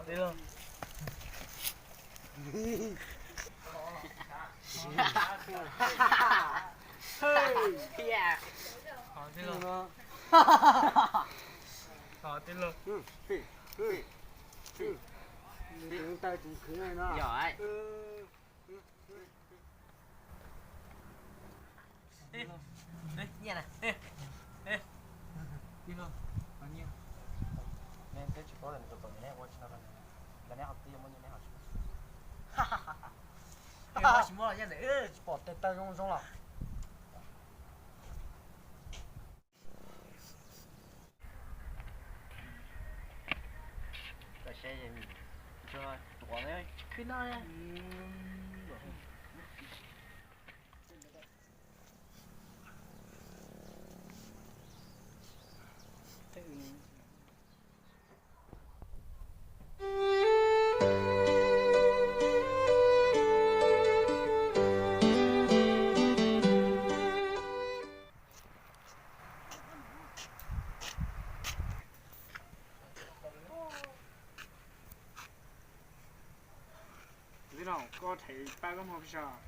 Tij laug. Tij laug. Tij laug. Nyiaj na. Tij laug, nyiaj. Nej twb tsis paub tias nws tus pom neb ua tsis no rau nws, los neb ho twb yuav muab nyiaj neb ho tsis muab. Neb ho tsis muab los nyiaj ntawd tsis pom tes taw zoo zoo los. Koj saib, tuav khwb no. Tij laug, koj them pab koj muag pis sas.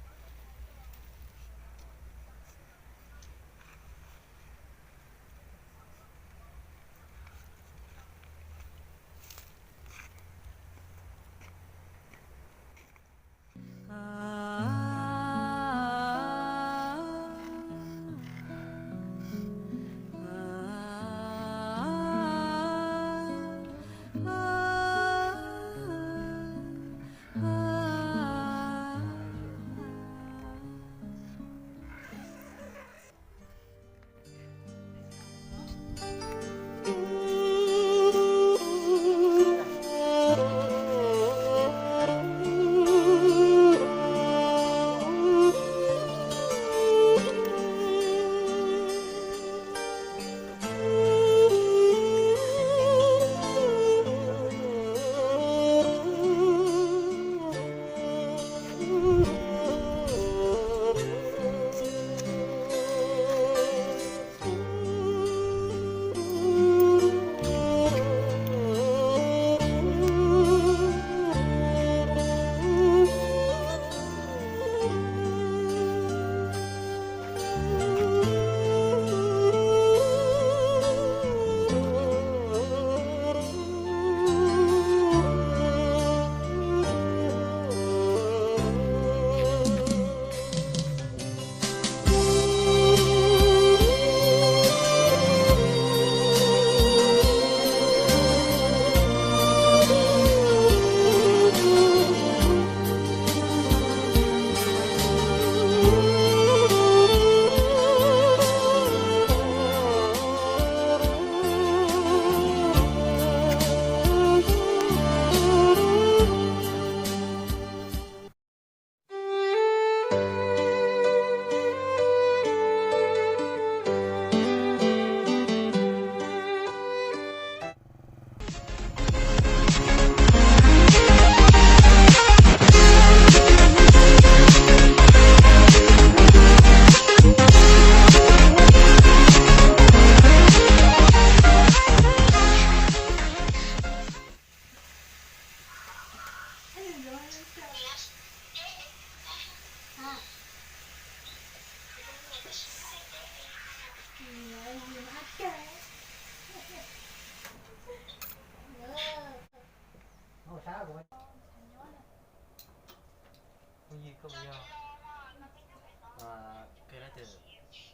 Phooj ywg, koj puas yog,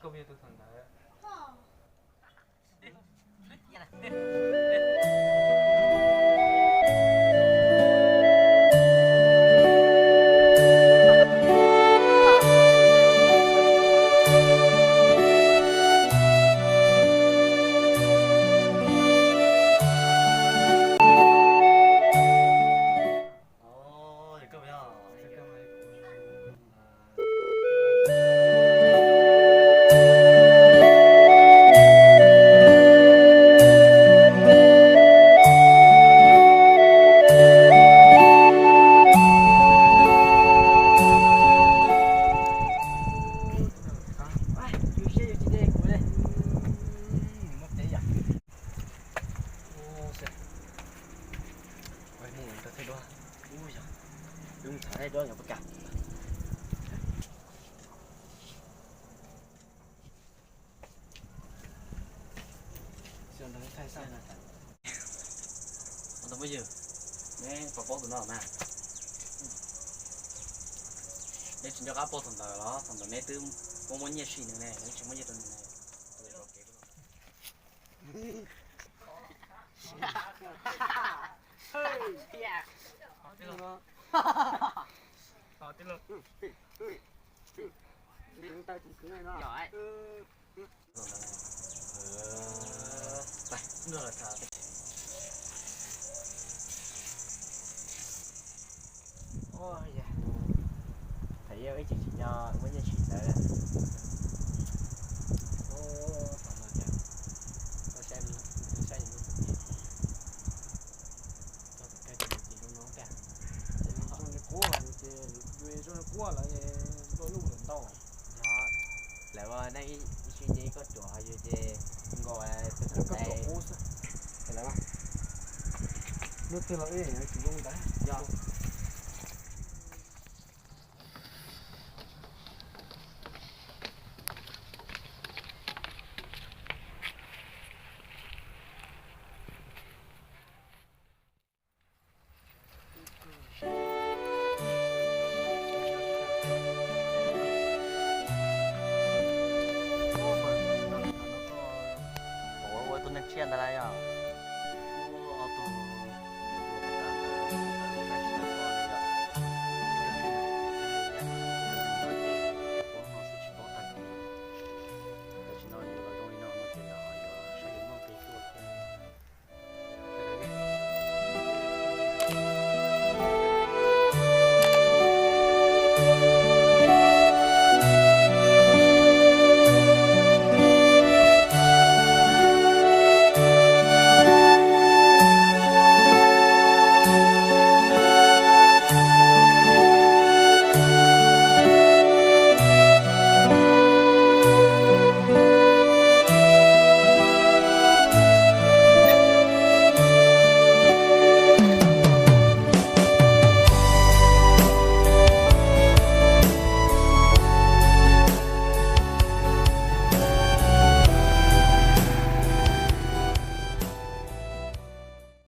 koj puas yog tus thaum ntawd? Ntawd muaj ywg, neb puas paub tus no mas? Neb tsis nco qab paub thaum ntawd los? Thaum ntawd neb twb muaj muaj nyiaj sim nws ne, neb tsis muaj nyiaj rau nws ne. Thầy yêu ib chim tsis nyo muaj nyiaj sim ntawd. Tau saib, saib zoo li quab, zoo li quab lawm, luaj luj lawm ntau. Lawv ua neej ib sij nce ib kauj ruam, ho yus ces nkaus koj ruam qub xwb. Lub twg los ib yam tsis zoo ntawd. Yog